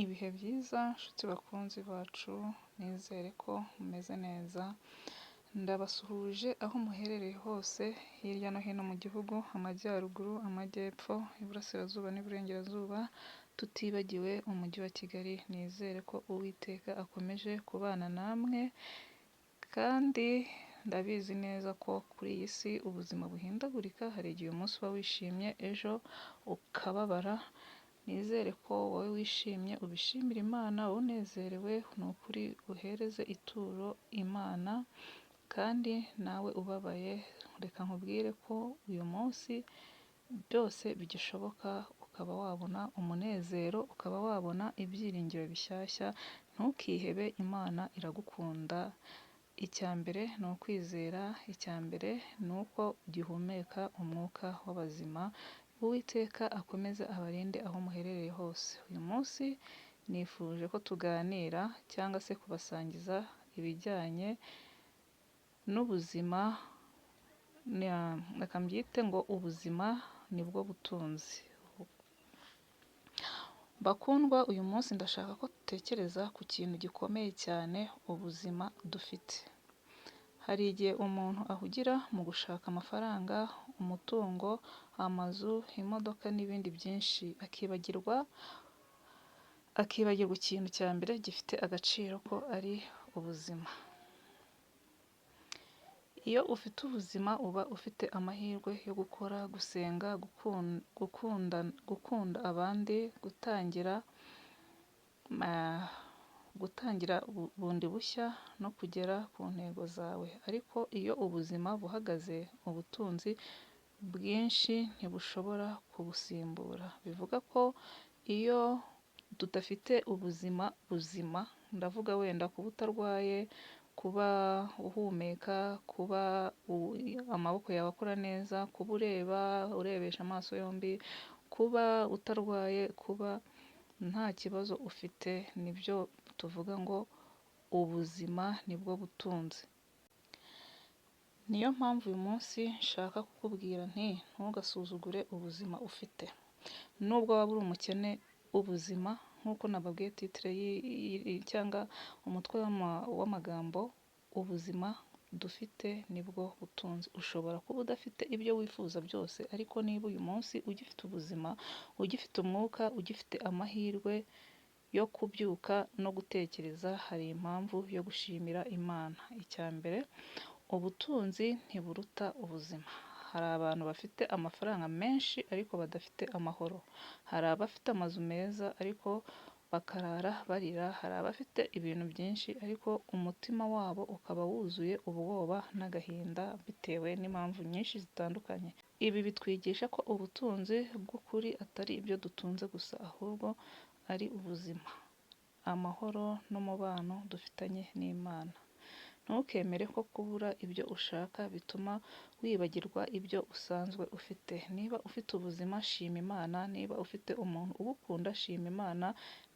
Ibihe byiza nshuti bakunzi bacu, nizere ko mumeze neza, ndabasuhuje aho muherereye hose hirya no hino mu gihugu, amajyaruguru, amajyepfo, iburasirazuba n'iburengerazuba, tutibagiwe umujyi wa Kigali, nizere ko Uwiteka akomeje kubana namwe kandi ndabizi neza ko kuri iyi si ubuzima buhindagurika, hari igihe umunsi uba wishimye ejo ukababara, nizere ko wowe wishimye ubishimira Imana, unezerewe ni ukuri uhereze ituro Imana kandi nawe ubabaye reka nkubwire ko uyu munsi byose bigishoboka, ukaba wabona umunezero, ukaba wabona ibyiringiro bishyashya, ntukihebe Imana iragukunda. Icya mbere ni ukwizera, icya mbere ni uko ugihumeka umwuka w'abazima, Uwiteka akomeze abarinde aho muherereye hose. Uyu munsi nifuje ko tuganira cyangwa se kubasangiza ibijyanye n'ubuzima, reka mbyite ngo ubuzima nibwo butunzi. Bakundwa, uyu munsi ndashaka ko dutekereza ku kintu gikomeye cyane, ubuzima dufite. Hari igihe umuntu ahugira mu gushaka amafaranga, umutungo, amazu, imodoka n'ibindi byinshi, akibagirwa ikintu cya mbere gifite agaciro ko ari ubuzima. Iyo ufite ubuzima uba ufite amahirwe yo gukora, gusenga, gukunda abandi, gutangira bundi bushya no kugera ku ntego zawe. Ariko iyo ubuzima buhagaze, ubutunzi bwinshi ntibushobora kubusimbura. Bivuga ko iyo tudafite ubuzima buzima, ndavuga wenda kuba utarwaye, kuba uhumeka, kuba amaboko yawe akora neza, kuba ureba urebesha amaso yombi, kuba utarwaye, kuba nta kibazo ufite, nibyo tuvuga ngo ubuzima nibwo butunzi. Niyo mpamvu uyu munsi nshaka kukubwira nti ntugasuzugure ubuzima ufite. Nubwo waba uri umukene, ubuzima nk'uko nababwiye titre cyangwa umutwe w'amagambo, ubuzima dufite nibwo butunzi. Ushobora kuba udafite ibyo wifuza byose, ariko niba uyu munsi ugifite ubuzima, ugifite umwuka, ugifite amahirwe yo kubyuka no gutekereza, hari impamvu yo gushimira Imana. Icya mbere, ubutunzi ntiburuta ubuzima. Hari abantu bafite amafaranga menshi ariko badafite amahoro. Hari abafite amazu meza ariko bakarara barira, hari abafite ibintu byinshi ariko umutima wabo ukaba wuzuye ubwoba n'agahinda bitewe n'impamvu nyinshi zitandukanye. Ibi bitwigisha ko ubutunzi bw'ukuri atari ibyo dutunze gusa, ahubwo ari ubuzima, amahoro n'umubano dufitanye n'Imana. Ntukemere ko kubura ibyo ushaka bituma wibagirwa ibyo usanzwe ufite. Niba ufite ubuzima, shima Imana, niba ufite umuntu ugukunda, shima Imana,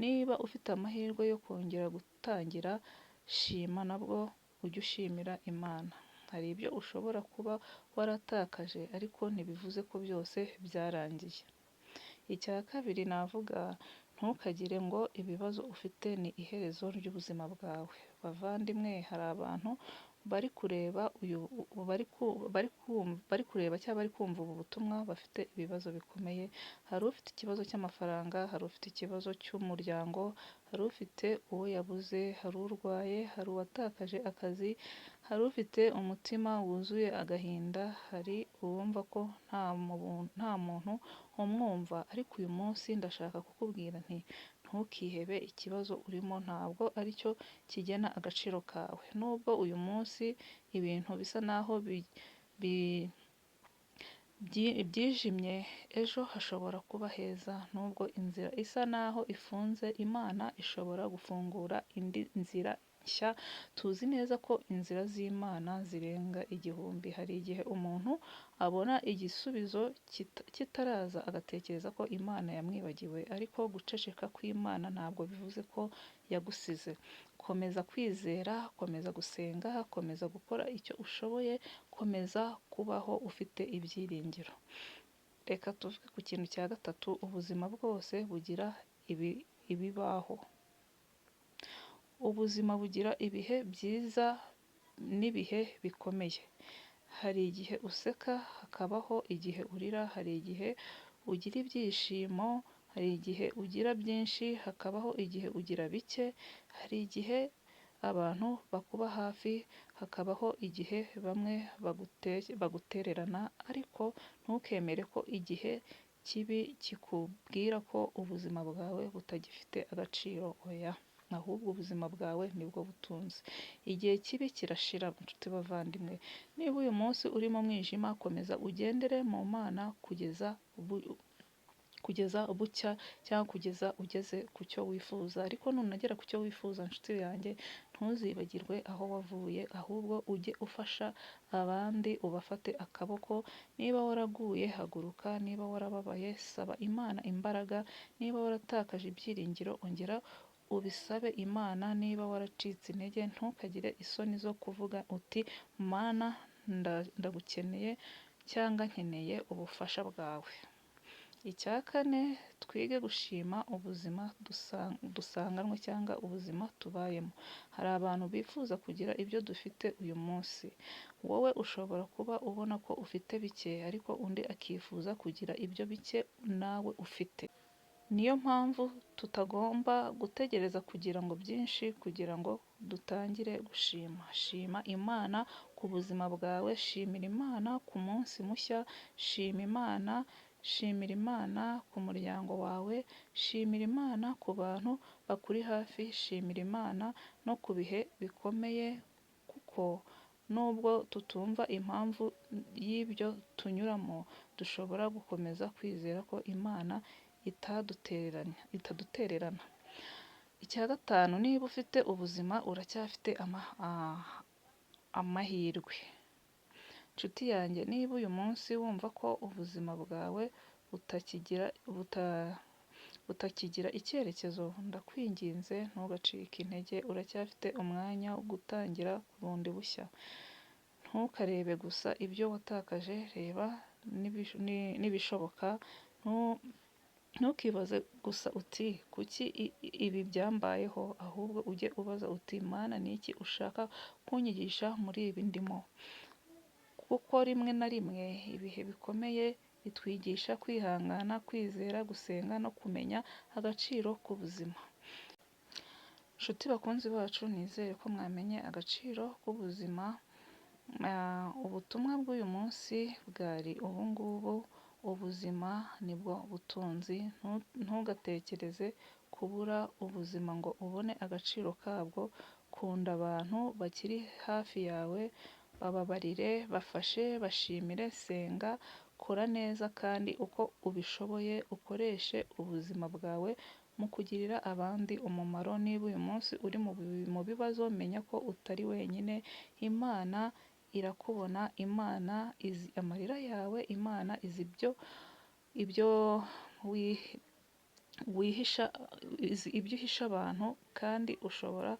niba ufite amahirwe yo kongera gutangira, shima nabwo ujye ushimira Imana. Hari ibyo ushobora kuba waratakaje ariko ntibivuze ko byose byarangiye. Icya kabiri navuga, ntukagire ngo ibibazo ufite ni iherezo ry'ubuzima bwawe. Bavandimwe, hari abantu bari kureba uyu bari kureba cyangwa bari kumva ubu butumwa bafite ibibazo bikomeye. Hari ufite ikibazo cy'amafaranga, hari ufite ikibazo cy'umuryango, hari ufite uwo yabuze, hari urwaye, hari uwatakaje akazi, hari ufite umutima wuzuye agahinda, hari uwumva ko nta muntu umwumva. Ariko uyu munsi ndashaka kukubwira nti ntukihebe, ikibazo urimo ntabwo aricyo kigena agaciro kawe. Nubwo uyu munsi ibintu bisa naho byijimye, ejo hashobora kuba heza. Nubwo inzira isa naho ifunze, Imana ishobora gufungura indi nzira nshya. Tuzi neza ko inzira z'Imana zirenga igihumbi. Hari igihe umuntu abona igisubizo kitaraza agatekereza ko Imana yamwibagiwe, ariko guceceka kw'Imana ntabwo bivuze ko yagusize. Komeza kwizera, komeza gusenga, komeza gukora icyo ushoboye, komeza kubaho ufite ibyiringiro. Reka tuvuge ku kintu cya gatatu, ubuzima bwose bugira ibibaho. Ubuzima bugira ibihe byiza n'ibihe bikomeye. Hari igihe useka, hakabaho igihe urira, hari igihe ugira ibyishimo, hari igihe ugira byinshi, hakabaho igihe ugira bike, hari igihe abantu bakuba hafi, hakabaho igihe bamwe bagutererana, ariko ntukemere ko igihe kibi kikubwira ko ubuzima bwawe butagifite agaciro. Oya, ahubwo ubuzima bwawe nibwo butunzi. Igihe kibi kirashira, nshuti bavandimwe. Niba uyu munsi uri mu mwijima, komeza ugendere mu Mana kugeza bucya cyangwa kugeza ugeze ku cyo wifuza. Ariko nunagera ku cyo wifuza, nshuti yanjye, ntuzibagirwe aho wavuye, ahubwo ujye ufasha abandi, ubafate akaboko. Niba waraguye, haguruka. Niba warababaye, saba Imana imbaraga. Niba waratakaje ibyiringiro, ongera ubisabe Imana. Niba waracitse intege, ntukagire isoni zo kuvuga uti Mana ndagukeneye cyangwa nkeneye ubufasha bwawe. Icya kane, twige gushima ubuzima dusanganwe cyangwa ubuzima tubayemo. Hari abantu bifuza kugira ibyo dufite uyu munsi. Wowe ushobora kuba ubona ko ufite bike, ariko undi akifuza kugira ibyo bike nawe ufite. Niyo mpamvu tutagomba gutegereza kugira ngo byinshi kugira ngo dutangire gushima. Shima Imana ku buzima bwawe, shimira Imana ku munsi mushya, shima Imana, shimira Imana ku muryango wawe, shimira Imana ku bantu bakuri hafi, shimira Imana no ku bihe bikomeye, kuko nubwo tutumva impamvu y'ibyo tunyuramo, dushobora gukomeza kwizera ko Imana itadutererana. Icya gatanu, niba ufite ubuzima uracyafite amahirwe. Nshuti yanjye, niba uyu munsi wumva ko ubuzima bwawe butakigira icyerekezo, ndakwinginze ntugacike intege, uracyafite umwanya wo gutangira bundi bushya. Ntukarebe gusa ibyo watakaje, reba n'ibishoboka. Ntukibaze gusa uti kuki ibi byambayeho, ahubwo ujye ubaza uti Mana, ni iki ushaka kunyigisha muri ibi ndimo? Kuko rimwe na rimwe ibihe bikomeye bitwigisha kwihangana, kwizera, gusenga no kumenya agaciro k'ubuzima. Nshuti bakunzi bacu, nizere ko mwamenye agaciro k'ubuzima. Ubutumwa bw'uyu munsi bwari ubungubu: ubuzima nibwo butunzi. Ntugatekereze kubura ubuzima ngo ubone agaciro kabwo. Kunda abantu bakiri hafi yawe, bababarire, bafashe, bashimire, senga, kora neza kandi uko ubishoboye ukoreshe ubuzima bwawe mu kugirira abandi umumaro. Niba uyu munsi uri mu bibazo, menya ko utari wenyine. Imana irakubona, Imana izi amarira yawe, Imana izi ibyo wihisha, izi ibyo uhisha abantu, kandi ushobora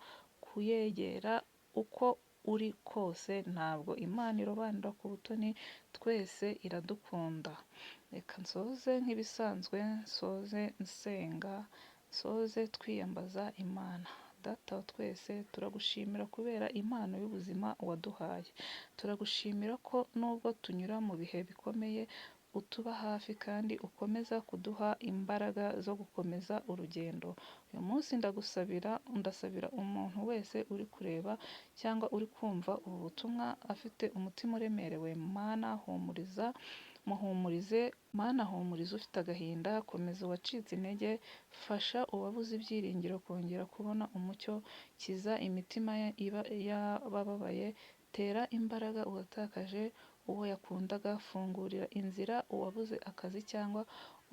kuyegera uko uri kose. Ntabwo Imana irobanura ku butoni, twese iradukunda. Reka nsoze nk'ibisanzwe, nsoze nsenga, nsoze twiyambaza Imana. Data wa twese, turagushimira kubera impano y'ubuzima waduhaye. Turagushimira ko nubwo tunyura mu bihe bikomeye, utuba hafi kandi ukomeza kuduha imbaraga zo gukomeza urugendo. Uyu munsi ndasabira umuntu wese uri kureba cyangwa uri kumva ubu butumwa afite umutima uremerewe. Mana humuriza, muhumurize. Mana humuriza ufite agahinda, komeza uwacitse intege, fasha uwabuze ibyiringiro kongera kubona umucyo, kiza imitima y'abababaye, tera imbaraga uwatakaje uwo yakundaga, fungurira inzira uwabuze akazi cyangwa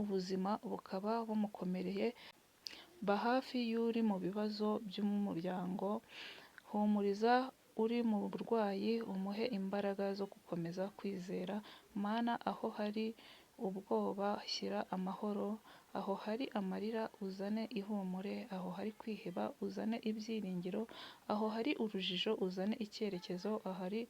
ubuzima bukaba bumukomereye, ba hafi y'uri mu bibazo by'umuryango, humuriza uri mu burwayi, umuhe imbaraga zo gukomeza kwizera. Mana, aho hari ubwoba shyira amahoro, aho hari amarira uzane ihumure, aho hari kwiheba uzane ibyiringiro, aho hari urujijo uzane icyerekezo, ahari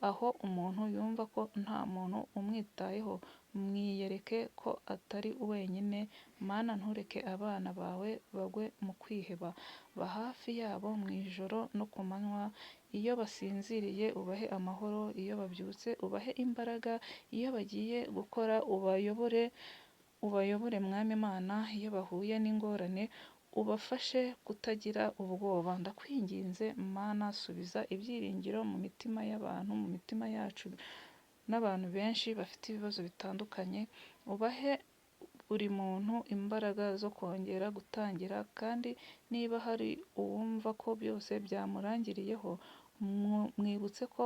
aho umuntu yumva ko nta muntu umwitayeho Mwiyereke ko atari wenyine. Mana, ntureke abana bawe bagwe mu kwiheba. Ba hafi yabo mu ijoro no ku manywa, iyo basinziriye ubahe amahoro, iyo babyutse ubahe imbaraga, iyo bagiye gukora ubayobore, ubayobore Mwami Imana, iyo bahuye n'ingorane ubafashe kutagira ubwoba. Ndakwinginze Mana, subiza ibyiringiro mu mitima y'abantu, mu mitima yacu n'abantu benshi bafite ibibazo bitandukanye, ubahe buri muntu imbaraga zo kongera gutangira, kandi niba hari uwumva ko byose byamurangiriyeho, mwibutse ko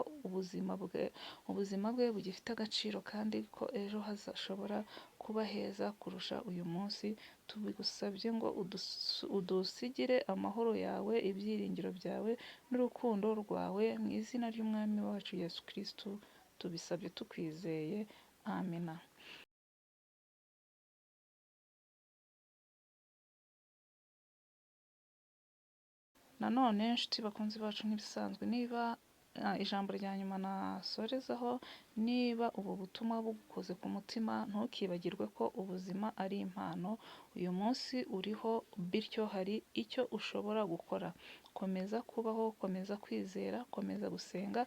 ubuzima bwe bugifite agaciro kandi ko ejo hazashobora kuba heza kurusha uyu munsi. Tubigusabye ngo udusigire amahoro yawe, ibyiringiro byawe n'urukundo rwawe, mu izina ry'Umwami wacu Yesu Kristo tubisabye tukwizeye, amina. Nanone nshuti bakunzi bacu, nk'ibisanzwe, niba ijambo rya nyuma nasorezaho, niba ubu butumwa bugukoze ku mutima, ntukibagirwe ko ubuzima ari impano. Uyu munsi uriho, bityo hari icyo ushobora gukora. Komeza kubaho, komeza kwizera, komeza gusenga,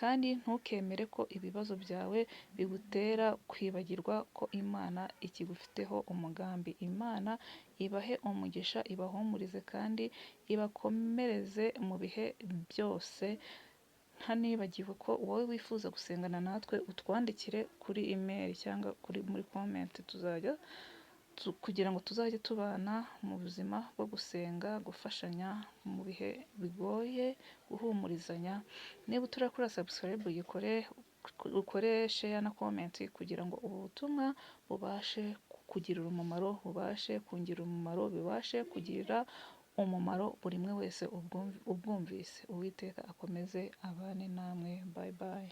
kandi ntukemere ko ibibazo byawe bigutera kwibagirwa ko Imana ikigufiteho umugambi. Imana ibahe umugisha, ibahumurize kandi ibakomereze mu bihe byose. Ntanibagiwe ko wowe wifuza gusengana natwe utwandikire kuri email cyangwa muri comment, tuzajya kugira ngo tuzajye tubana mu buzima bwo gusenga, gufashanya mu bihe bigoye, guhumurizanya. Niba utarakora subscribe uyikore, ukore share na comment kugira ngo ubu butumwa bubashe kukugirira umumaro, bubashe kungirira umumaro, bibashe kugirira umumaro buri umwe wese ubwumvise. Uwiteka akomeze abane namwe. Bye bye.